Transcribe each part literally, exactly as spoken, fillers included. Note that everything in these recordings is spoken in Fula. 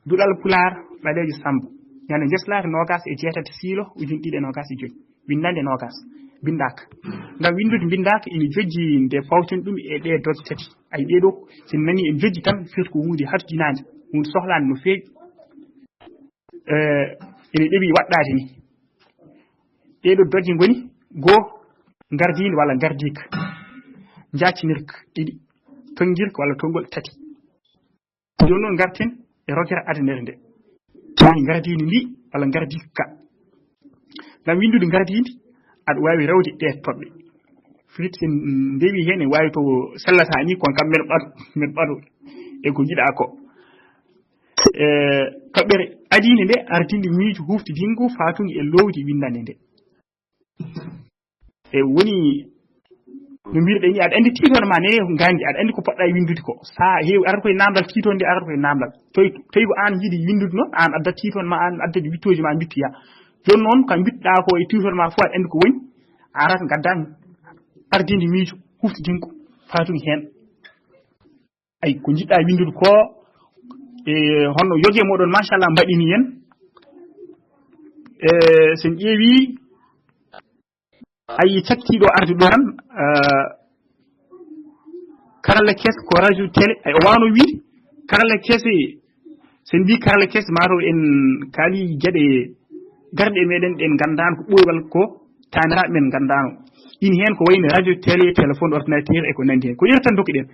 Duɗal Pulaar Ɓaleejo Sammba, ñande njeslaare noogaas e jeetati siilo ujunere ɗiɗi e noogaas e joy. Winndannde noogaas, mbinndaaka. Ngam winndude mbinndaaka, ina jojji nde fawten ɗum e ɗee dokke tati. Ay, ɗee ɗoo, so en nanii en jojji tan, firti ko huunde hatojinaande, huunde sohlaande no feewi. Eh, ene ɗeɓi waɗɗaade ni. Ɗee ɗoo dokke ngoni: goo, ngardiindi walla ngardiika, njaacnirka; ɗiɗi, tonngirka walla tonngol; tati. Jooni noon, ngarten e rogere adanere nde. Woni ngardiindi ndi walla ngardiika ka. Ngam winndude ngardiindi, aɗa waawi rewde ɗee toɓɓe. Firti, so en ndewii heen, ene waawi to sellata ni, kono kam men ɓaɗo, men ɓaɗo e ko njiɗaa ko. E, toɓɓere adiinde nde, ardinde miijo huftidingo faatude e loowdi winndannde nde. E woni, no mbirɗen ni, aɗa anndi tiitor ma ne nganndi, aɗa anndi ko poɗɗa e winndude ko. So a heewi, arata koye naamndal, tiitor nde arata koye naamndal. Tawi, tawi ko aan yiɗi winndude noon, aan addat tiitor ma, aan addat wittooji ma, mbittoya. Jooni noon, ko mbittoɗaa ko e tiitor ma fof, aɗa anndi ko woni, a arat ngaddaa ardinde miijo huftidingo faatude heen. Ay, ko njiɗɗaa winndude ko, e honno yoge mooɗon, machallah, mbaɗini en. E, so en ƴeewii, ay, cakkiiɗo arde ɗo tan, eh, karalla keso ko radio télé, ay, o waawno wiide, karalla keso, so en mbii karalla keso, maa taw en kaali geɗe garɗe e meɗen ɗe en nganndaano ko ɓooyi walla ko taaniraaɓe men nganndaano. Ina heen ko wayno radio, télé, téléphone, ordinateur e ko nanndi heen. Ko yere tan ndokkuɗen.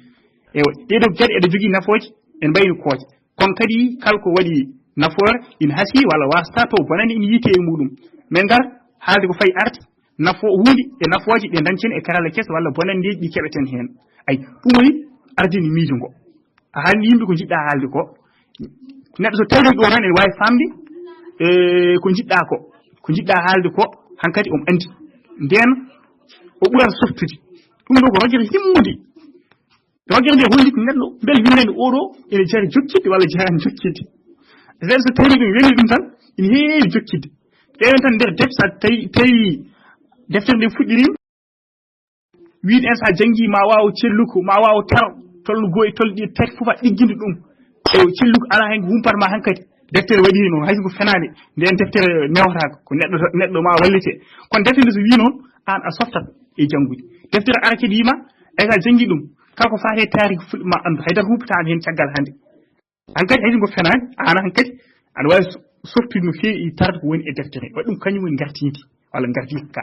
Ewa, ɗee ɗoo geɗe eɗe jogii nafooje, ene mbayni kooje. Kono kadi, kala ko waɗi nafoore, ina hasii walla waasata taw bonannde ina yiytee e muɗum. Men ngar haalde ko fayi arde, nafo-, huunde e nafooje ɗe ndañten e karalla keso walla bonanndeeji ɗi keɓeten heen. Ay, ɗum woni ardinde miijo ngo. A haalni yimɓe ko njiɗɗaa haalde ko. Neɗɗo so tawi ɗo tan ene waawi faamde, e, ko njiɗɗaa ko. Ko njiɗɗaa haalde ko, hankadi omo anndi. Ndeen, o ɓurat softude. Ɗum ɗoo ko rogere himmunde. Rogere nde holli ko neɗɗo, mbele winnde nde oɗo ene jari jokkidde walla jaraani jokkidde. Affaire so tawi ɗum weli ɗum tan, ene heewi jokkidde. Ƴeewen tan nder defte, so tawi, tawi deftere nde fuɗɗiriima, wiide en so a janngii ma waaw celluko, ma waaw taro, tolno goo e tolno ɗiɗi tati fof a ɗigginde ɗum. E celluko alaa heen ko humpata ma hankadi. Deftere waɗi noon, hay so ko fenaande, ndeen deftere newotaako, ko neɗɗo, neɗɗo ma wallite. Kono deftere nde so wii noon, aan a softat e janngude. Deftere ara kadi wiima, ay so a janngii ɗum, kala ko faati e taariki fulɓe ma anndu, haydara humpataani heen caggal hannde. Hankadi hay so ko fenaande, aan hankadi, aɗa waawi so-, softude no feewi e tarde ko woni e deftere. Waɗi ɗum kañum woni ngartiindi, walla ngardiika ka.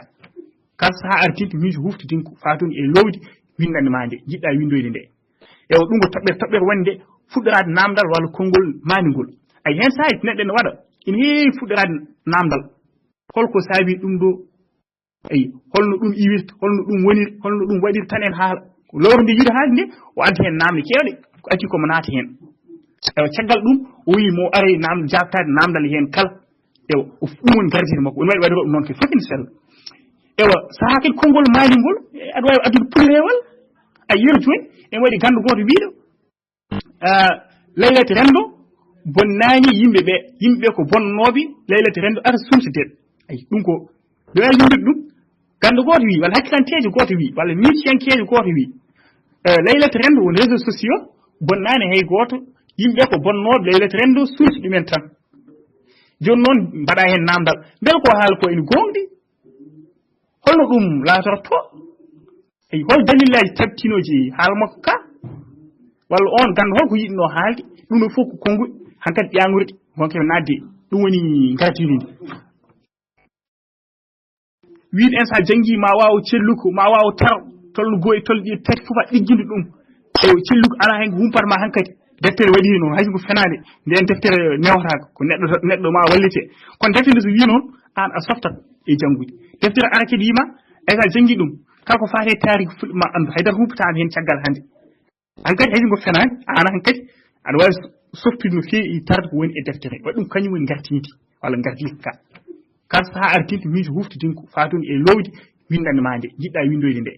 Kala sahaa ardiiɗo miijo huftidingo faatude e loowdi winndannde ma nde, njiɗɗaa winndoyde nde. Ewa, ɗum ko toɓɓere, toɓɓere wonde fuɗɗoraade naamndal walla konngol maaningol. Ay, heen sahaaji neɗɗo ene waɗa, ene heewi fuɗɗoraade naamndal. Holko saabii ɗum ɗoo? Ay, holno ɗum iwirta, holno ɗum woniri, holno ɗum waɗiri, tan en haala. Ko lowre nde yiɗi haalde nde, o addi heen naamne keewɗe, ko adii ko mo naata heen. Ewa, caggal ɗum, o wiyi mo aray naam-, jaabtaade naamndal heen kala. Ewa, o f-, ɗum woni gardien makko. Woni waɗi, waɗi ɗum noon ke fof ene sella. Ewa, sahaa kadi konngol maalingol, e, aɗa waawi addude pulirewal. A yeru jooni, ene waɗi ganndo gooto biiɗo, ah, laylati renndo bonnaani yimɓe ɓe, yimɓe ɓe ko bonnooɓe, laylati renndo ara sumsude. Ay, ɗum ko, ɓe waawi winndude ɗum. Ganndo gooto wi, walla hakkilanteejo gooto wi, walla miijiyankeejo gooto wi, eh, laylati renndo won réseaux sociaux, bonnaani hay gooto, yimɓe ko bonnooɓe, laylati renndo suusi ɗumen tan. Jooni noon mbaɗa heen naamndal, mbele ko haala ko ene gooŋɗi? Holno ɗum laatorto? Eyi, hol dalillaaji tabtinooji haala makko ka? Walla oon ganndo holko yiɗnoo haalde? Ɗum ɗo fof ko konnguɗi, hankadi ƴaaŋuruɗi, wonko naatde. Ɗum woni ngardiindi ndi. Wiide en so a janngii ma waaw celluko, ma waaw taro, tolno goo e tolno ɗiɗi tati fof a ɗigginde ɗum. Ewa, celluko alaa heen ko humpata ma hankadi. Deftere waɗi noon, hay so ko fenaande, ndeen deftere newotaako, ko neɗɗo, neɗɗo ma wallite. Kono deftere nde so wii noon, aan a softat e janngude. Deftere ara kadi wiima, hay so a janngii ɗum, kala ko faati e taariki fulɓe ma anndu, haydara humpataani heen caggal hannde. Hankadi hay so ngo fenaani, aan hankadi aɗa waawi softude no feewi e tarde ko woni e deftere. Waɗi ɗum kañum woni ngartiindi, walla ngardiika ka. Kala sahaa ardiiɗo miijo huftidingo faatude e loowdi winndannde ma nde, njiɗɗaa winndoyde nde.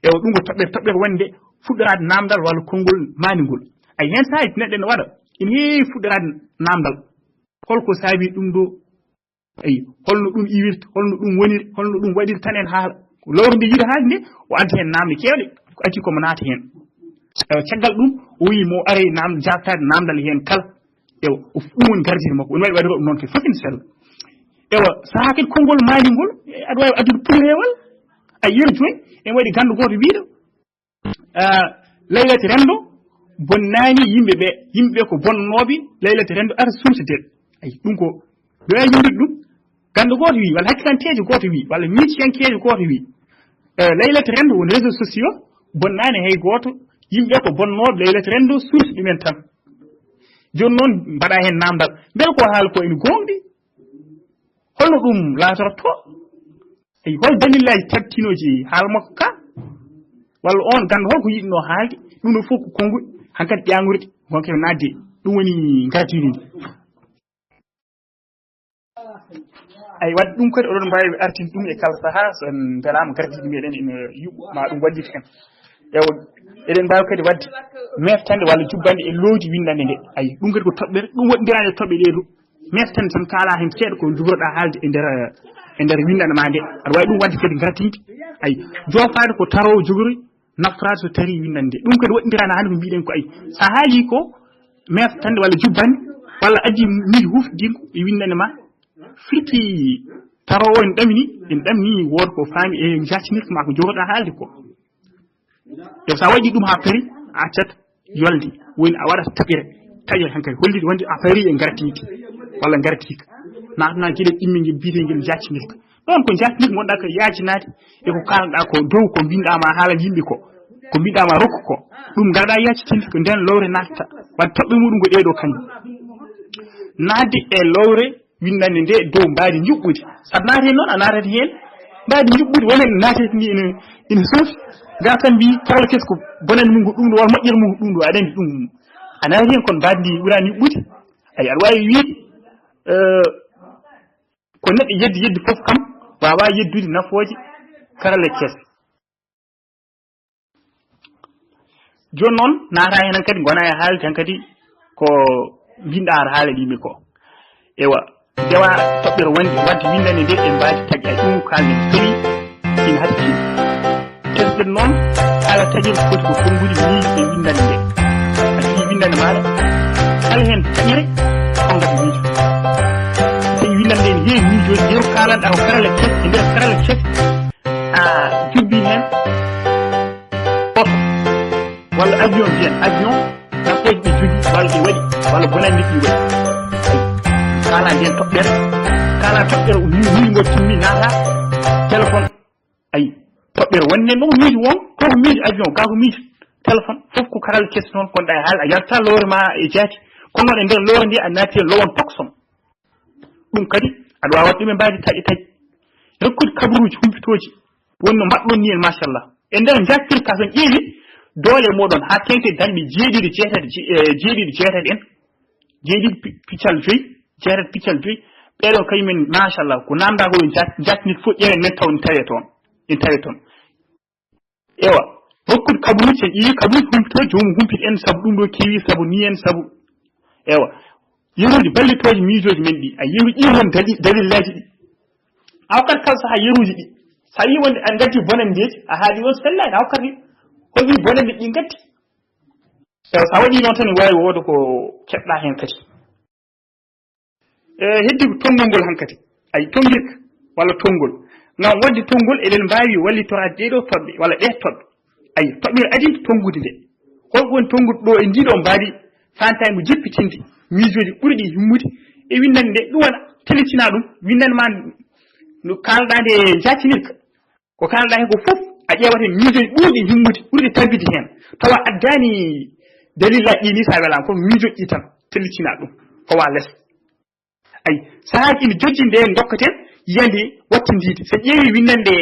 Ewa, ɗum ko toɓɓere, toɓɓere wonde fuɗɗoraade naamndal walla konngol maandingol. Ay, heen sahaaji neɗɗo ene waɗa, ene heewi fuɗɗoraade naamndal. Holko saabii ɗum ɗo? Eyi, holno ɗum iwirta, holno ɗum woniri, holno ɗum waɗiri, tan en haala. Ko lowre nde yiɗi haalde nde, o addi heen naamne keewɗe, ko adii ko mo naata heen. Ewa, caggal ɗum, o wiyi mo aray naam-, jaabtaade naamndal heen kala. Ewa, o f-, ɗum woni gardien makko. Woni waɗi waɗi ɗum noon kadi fof ene sella. Ewa, sahaa kadi konngol Mali ngol, e, aɗa waawi addude pulreewal. A yiyii jooni, ene waɗi ganndo gooto wiiɗo, ah, laylati renndo bonnaani yimɓe ɓe. Yimɓe ɓe ko bonnooɓe, laylati renndo ara suusde. Ayi, ɗum ko, ɓe waawi yimɓe ɗum. Ganndo gooto wii, walla hakkilanteejo gooto wii, walla miijiyankeejo gooto wii, eh, laylati renndo woni réseaux sociaux, bonnaani hay gooto, yimɓe ko bonnooɓe, laylati renndo suusi ɗumen tan. Jooni noon, mbaɗa heen naamndal, mbele ko haala ko ene goongɗi? Holno ɗum laatortoo? Eyi, hol dalillaaji tabtinooji haala makko ka? Walla oon ganndo hol ko yiɗnoo haalde? Ɗum ɗo fof ko konnguɗi, hankadi ƴaaŋuruɗi, ngonka e naatde. Ɗum woni ngardiindi ndi. Ay, wadde ɗum kadi oɗon mbaawi artinde ɗum e kala sahaa, so en mbelaama gardiiɗi meɗen ene yuɓɓo, ma ɗum wallita en. Ewa, eɗen mbaawi kadi wadde meftande walla jubbande e loowdi winndannde nde. Ay, ɗum kadi ko toɓɓere, ɗum woɗɗondiraani e toɓɓe ɗee ɗo. Meftande tan kaala heen seeɗa ko njogorɗaa haalde e nder, e nder winndannde ma nde. Aɗa waawi ɗum wadde kadi gardiiɗi. Ay, joofaade ko taroowo jogori, naftoraade so tarii winndannde. Ɗum kadi woɗɗondiraani hannde ko mbiɗen ko ay. So a haalii ko meftande walla jubbande, walla addi miijo hufdiingo e winndannde ma, firti taroowo en ɗamini, en ɗamini wooto ko faami e jaacinirka ma ko jogorɗaa haalde ko. Yo so a waɗi ɗum haa pari, a accat yolde, woni a waɗat taƴere, taƴere hankadi holliti wonde a pari e ngartiidi, walla ngartiika. Naatna geɗe ɗimmel ngel biyetee ngel jaacinirka. Ɗoon ko jaacinirka ngonɗaa ko yaajinaade e ko kaalɗaa ko dow ko mbinɗaa ma haala yimɓe ko. Ko mbinɗaa ma rokku ko. Ɗum ngarɗaa yaajitinde ko ndeen lowre naatta. Wadde toɓɓe muɗum ko ɗee ɗoo kañum. Naatde e lowre winndannde nde dow mbaadi njuɓɓudi. Saɗa naati heen noon, a naatata heen mbaadi njuɓɓudi, wona en naatata ni ene, ene suufi. Ngaa tan mbii karla kes ko bonannde mum ko ɗum ɗo, walla moƴƴere mum ko ɗum ɗo, aɗa anndi ɗum. A naati heen kono mbaadi ndi ɓuraani yuɓɓude. Ay, aɗa waawi wiide, eh, ko neɗɗo yeddi yeddi fof kam, waawaa yeddude nafooje karle kes. Jooni noon, naata heen hankadi, ngona e haalde hankadi ko mbinɗaa aɗa haala ɗiimi ko. Ewa, ndewa toɓɓere wonde wadde winndannde nde e mbaadi taƴa ɗum kaalɗen feri ina hakkiti. Kesɗen noon, kala taƴirɗo foti ko tonngude miijo e winndannde nde. A fii winndannde maaɗa, kala heen taƴere, tonngat miijo. So tawi winndannde nde ene heewi miijooji, yeru kaalanɗaa ko karale kes, e nder karale kes, a jubbii heen oto, walla avion mbiyen, avion, nafooji ɗi jogii, walla ɗi waɗi, walla bonannde ɗi waɗi. Ay, kala ndeen toɓɓere, kala toɓɓere, o ni, ni ngo timmi, naata, téléphone. Ay, toɓɓere wonde noon miijo won, ko ko miijo avion, gaa ko miijo téléphone, fof ko karale kese noon, kon ɗa e haala, a yalta lowre ma e jaati, kono noon e nder lowre nde a naati e lowon toksom. Ɗum kadi, aɗa waawi waɗde ɗum e mbaadi taƴe taƴe. Rokkude kabaruuji humpitooji, woni no mbaɗɗon ni en, machallah. E nder njaaftirka, so en ƴeewi doole mooɗon, haa teŋti e darnde jeeɗiɗi, jeetati, je-, eh, jeeɗiɗi, jeetati en, jeeɗiɗi pi-, piccal joyi, jeetati piccal joyi, ɓeeɗo kañum en, machallah, ko naamndaa ko ɓe njaat-, njaatnii fof, ƴeewen men taw en tawee toon, en tawee toon. Ewa, rokkude kabaruuji, en ƴeewi kabaruuji humpitoo, joomum humpita en, sabu ɗum ɗo keewi, sabu nii en, sabu, ewa, yeruuji ballitooji miijooji men ɗi, a yeru ƴeewi heen dali-, dalillaaji ɗi. Awa kadi kala sahaa yeruuji ɗi, so a yii wonde a ngaddi bonanndeeji, a haali o sellaani, awa kadi holni bonannde ɗi ngaddi. Ewa, so a waɗii noon tan, ne waawi wooda ko keɓɗaa heen kadi. E, heddi ko tonngol ngol hankadi. Ay, tonngirka walla tonngol. Ngam waɗde tonngol, eɗen mbaawi wallitoraade ɗee ɗoo toɓɓe, walla ɗee toɓɓe. Ay, toɓɓere adii ko tonngude nde. Holko woni tonngude ɗo e ndii ɗoo mbaadi faantaango jippitinde miijooji ɓurɗi himmude e winndannde nde? Ɗum wona tellitinaa ɗum, winndannde ma no kaalɗaa nde jaacinirka. Ko kaalɗaa heen ko fof, a ƴeewat heen miijooji ɓurɗi himmude, ɓurɗi tabitde heen. Tawa addaani dalillaaji ɗi ni, so a welaama, kono miijooji ɗi tan, tellitinaa ɗum, fawa les. Ay, sahaaji ina jojji nde ndokkaten yiyande wattindiide. So ƴeewi winndannde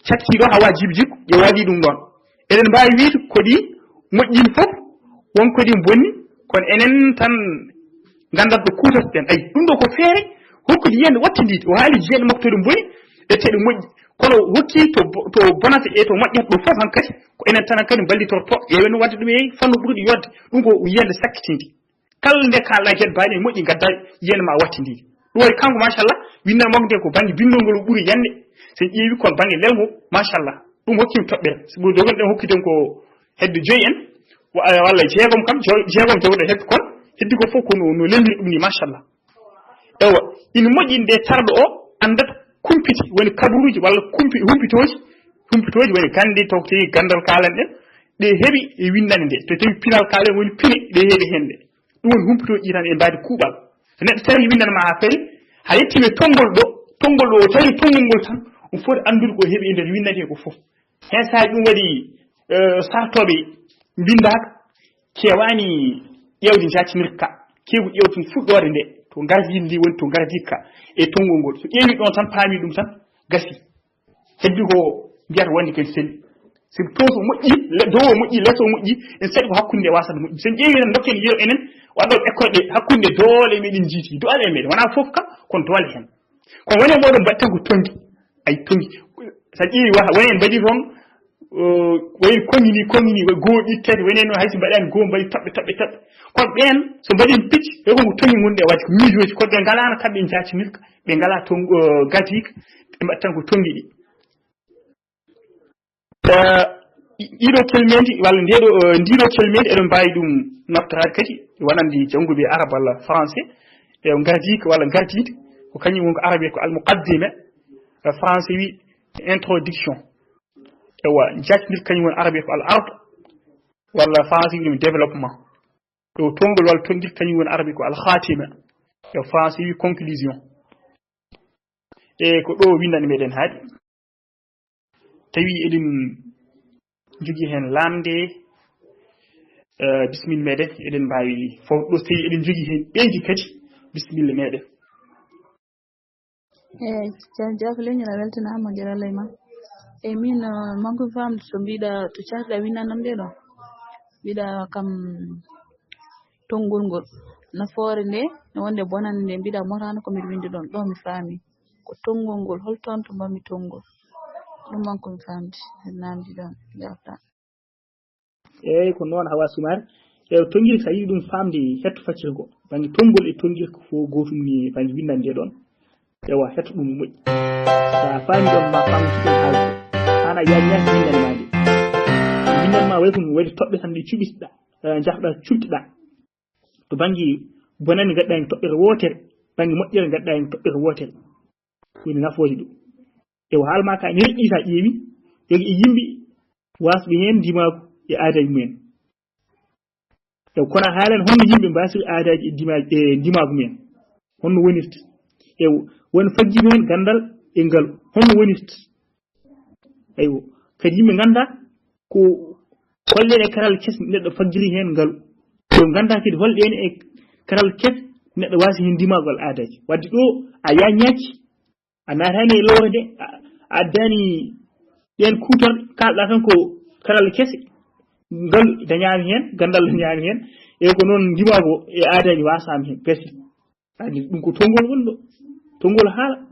cakkiiɗo Hawa Jibi Jikku, ƴeewaali ɗum ɗoon. Eɗen mbaawi wiyde ko ɗi moƴƴi fof, won ko ɗi bonni, kono enen tan nganndat ɗo kuutortoɗen. Ay, ɗum ɗo ko feere hokkude yiyande wattindiide. O haali yiyande makko to ɗe boni e to ɗe moƴƴi. Kono o hokki to bo-, to bonata e to moƴƴata ɗo fof hankadi, ko enen tan hankadi mballitorto, ƴeewen waɗde ɗum e fannu ɓurɗi yodde. Ɗum ko yiyande sakkitiinde. Kala nde kaalɗaa kadi, baɗi moƴƴi, ngaddaa yiyande ma wattindiide. Ɗum waɗi kanko, machallah, winndannde makko nde ko bannge binndol ngol o ɓuri yande. So en ƴeewi kon bannge lelngo, machallah, ɗum hokkiima toɓɓere. So ɓuri dogon ɗen hokkiten ko hedde joyi en, wa-, walla jeegom kam, jo-, jeegom jogorɗen hedde kon, Heddi ko fof ko no, no lelniri ɗum ni, machallah. Ewa, ina moƴƴi nde tarɗo o anndat kumpiti, woni kabruuji walla kumpi-, humpitooji, humpitooji woni gannde taw tawi ganndal kaalen ɗen, ɗe heɓi e winndande nde. To tawi pinal kaalen woni pine, ɗe heɓi heen nde. Ɗum woni humpitooji ɗi tan e mbaadi kuuɓal. So neɗɗo tawi winndana ma haa feri, haa yettiima e tonngol ɗo, tonngol ɗo o tawi tonngol ngol tan, o foti anndude ko heɓi e nder winndande ko fof. Heen saaji ɗum waɗi, eh, sartooɓe mbinndaaka keewaani ƴeewde njaacinirka. Keewi ƴeewde tun fuɗɗoode nde, to ngardiidi ndi woni, to ngardiika e tonngol ngol. So ƴeewi ɗon tan, paami ɗum tan, gasi. Heddi ko mbiyata wonde ken seli. Sabu to so moƴƴi, le-, dow o moƴƴi, les o moƴƴi, en saɗi ko hakkunde nde wasata moƴƴi. So en ƴeewi tan, dokken yeru enen, waɗɗo école ɗe, hakkunde doole meɗen jiiti. Doole meɗen, wonaa fof ka, kono doole heen. Kono woni moɗon mbaɗi tan ko tongi. Ay tongi. So a ƴeewi wa-, woni en mbaɗi toon, uh, woni kongi ni, kongi ni, wa-, goo ɓittati, woni en hay so mbaɗaani goo mbaɗi toɓɓe, toɓɓe, toɓɓe. Kono ɓeen, so mbaɗi picc, ɓe ko tongi ngonɗi e waɗde, ko miijooji, kono ɓe ngalaano kamɓe njaacinirka, ɓe ngalaa ton, uh, gadiika, ɓe mbaɗi tan ko tongi ɗi. Eh, ɗi-, ɗiɗo kelmeeji, walla ndeɗo, eh, ndiɗo kelmeeji, eɗen mbaawi ɗum naftoraade kadi, wonande jannguɓe arab walla français, e ngardiika walla ngardiide, ko kañum woni ko arab wiyata ko al-muqaddima, eh, français wi introduction. Ewa, jaatindirka kañum woni arab wiyata ko al-ard, walla français wi ɗum développement. Ɗo tonngol walla tonngirka kañum woni arab ko al-khatima. E français wi conclusion. E ko ɗo winndani meɗen haaɗi. Tawi eɗen njogii heen lamnde, eh, bisimilla meɗen, eɗen mbaawi fof ɗo, so tawi eɗen njogii heen ɓeydi kadi, bisimilla meɗen. Eeyi, ceerno Jaafa leñol a weltanaama, geɗal e ma. Eeyi, min, eh, manko mi faamde so mbiɗa to cakriɗa winndannam nde ɗo. Mbiɗa kam tonngol ngol. Nafoore nde, no wonde bonande nde, mbiɗa motaano ko mbiɗa winndi ɗon. Ɗo mi faami. Ko tonngol ngol, hol toon to mbaɗmi tonngol? Ɗum manko mi faamde, mi naamndi ɗon, jaafoɗa. Eeyi, ko noon, Hawa Sumaare. Eeyi, tonngirka, so a yiɗi ɗum faamde, hetto faccirgo. Bannge tonngol e tonngirka ko fof gootum ni, bannge winndannde ɗoon. Ewa, hetto ɗum moƴƴi. So a faami ɗoon, ma faam ɗum haalde. Hana yaa ñaaki winndannde ma nde. Winndannde ma wayi ko no waɗi toɓɓe tan ɗe cuɓitiɗa, eh, njahɗa cuɓtiɗa. To bannge bonannde ngaddaa heen toɓɓere wootere, bannge moƴƴere ngaddaa heen toɓɓere wootere. Woni nafooje ɗum. E o haala ma ka ene heƴƴi sa ƴeewi, yoga e yimɓe waasɓe heen ndimaagu e aadaaji mumen. E kono a haalan honno yimɓe mbaasiri aadaaji e ndimaaji, e ndimaagu mumen. Honno wonirta? E won faggiiɓe heen ganndal e ngalu. Honno wonirta? Aywa. Kadi yimɓe ngannda ko holɗen e karal kes neɗɗo faggiri heen ngalu. Ɓe ngannda kadi holɗen e karal kes neɗɗo waasi heen ndimaagu aadaaji. Wadde ɗo a yaññaaki, a naataani e lowre nde, a, a addaani ɗeen kuutorɗe, kaalɗa tan ko karal kese, ngalu dañaama heen, ganndal dañaama heen, e ko noon ndimaagu e aadaaji waasaama heen, gasi. Adi ɗum ko tonngol woni ɗo. Tonngol haala.